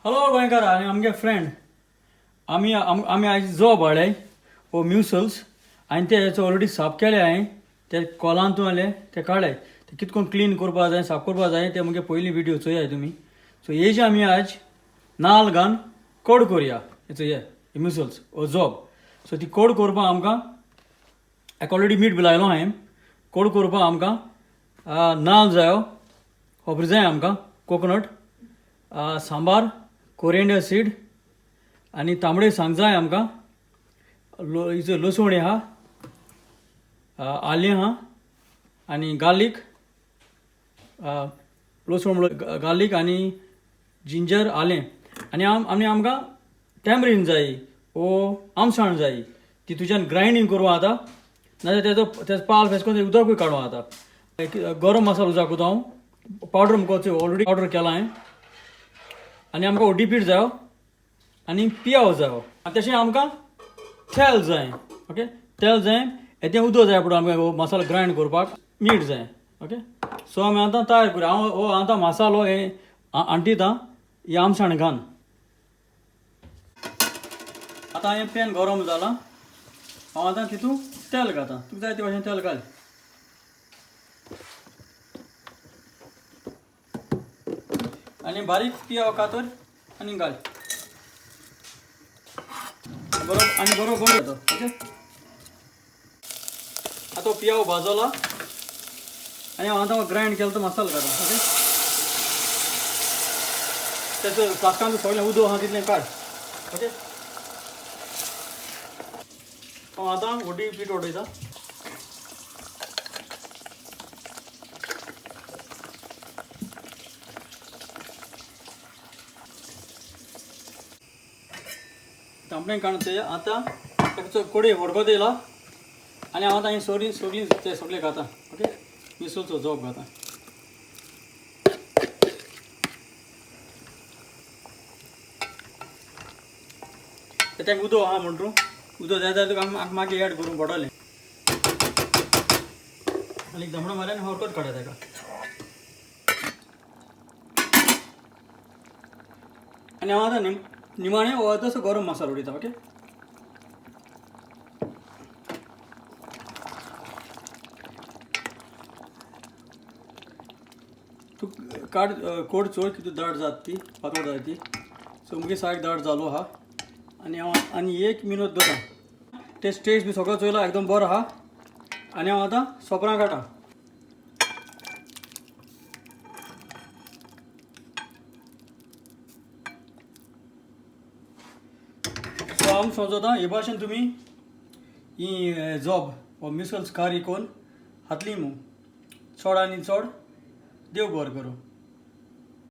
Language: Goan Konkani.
हॅलो गोंयकार आनी आमगे फ्रेंड आमी आमी आयज जोब हाडले ओ म्युसल्स आनी ते ऑलरेडी साफ केले हांवें ते कोलांतू आले ते काडले ते कितकोन क्लीन करपा जाय साफ करपा जाय ते मुगे पयली व्हिडियो चोयाय तुमी. सो हे जे आमी आज नाल घालून कोड करया हे म्युसल्स ओ जोब. सो ती कोड करपाक आमकां एक ऑलरेडी मीठ बी लायलो हांवें. कोड करपाक आमकां नाल जायो, खोबरें जाय आमकां, कोकोनट, सांबार, कोरिएंडर सीड आनी तांबडे सांग जाय आमकां, लसवण आहा, आलें आहा आनी गार्लीक, लसवण म्हणल्यार गार्लीक आनी जिंजर आलें आनी आनी आमकां टॅमरीन जाय ओ आमसाण जाय ती तुज्यान ग्रायंडींग करूं जाता, नाजाल्यार तेजो तेजो पाल फेस करून उदकूय काडूं जाता. गरम मसालो उजाक हांव पावडर मुखार ऑलरेडी ऑर्डर केला हांवें. आनी आमकां ओडी पीठ जायो आनी पियाव जायो आनी तशें आमकां तेल जाय. ओके, तेल जाय, हेतें उदक जाय पडटा आमकां हो मसालो ग्रायंड करपाक, मीठ जाय. ओके, सो आमी आतां तयार करुया. हांव हो आतां मसालो हे आंटीता ही आमसाण घालून. आतां हें पॅन गरम जालां, हांव आतां तितूंत तेल घालता. तुका जाय ते भाशेन तेल घाल. आनी बारीक पियाव कातर आनी घाल बरो आनी बरो गोड जाता. ओके, आतां पियाव भाजला आनी हांव आतां ग्रायंड केलो तो मसालो घालता. ओके, तेचो फ्लास्कांत सगळें उदक आहा तितलें काड. ओके, हांव आतां ओटी पीठ उडयता. तांबडें काडून ते आतां ताचो कोडे होडको येयला आनी हांव आतां ही सोरी सगळीं ते सगळें घाता. Okay, मिसळचो job घाता. ताका उदक आहा म्हणटू उदक जाय जाल्यार तुका आमकां मागीर एड करूंक पडटलें. आनी दमडो मारले आनी हरकत काडया ताका. आनी हांव आतां निमाणें हो तसो गरम मसालो उडयता. ओके, तूं काड कोड चोय कितू दाट जाता ती, पातळ जाता ती. सो मुगे सारको दाट जालो आहा आनी हांव आनी एक मिनट दवरता. टेस्ट टेस्ट बी सगळो चोयला एकदम बरो आहा आनी हांव आतां सोपरां काडटा. सो हांव समजता हे भाशेन तुमी ही जोब वा मिसल्स कारी करून खातली मू. चड आनी चड देव बरें करूं.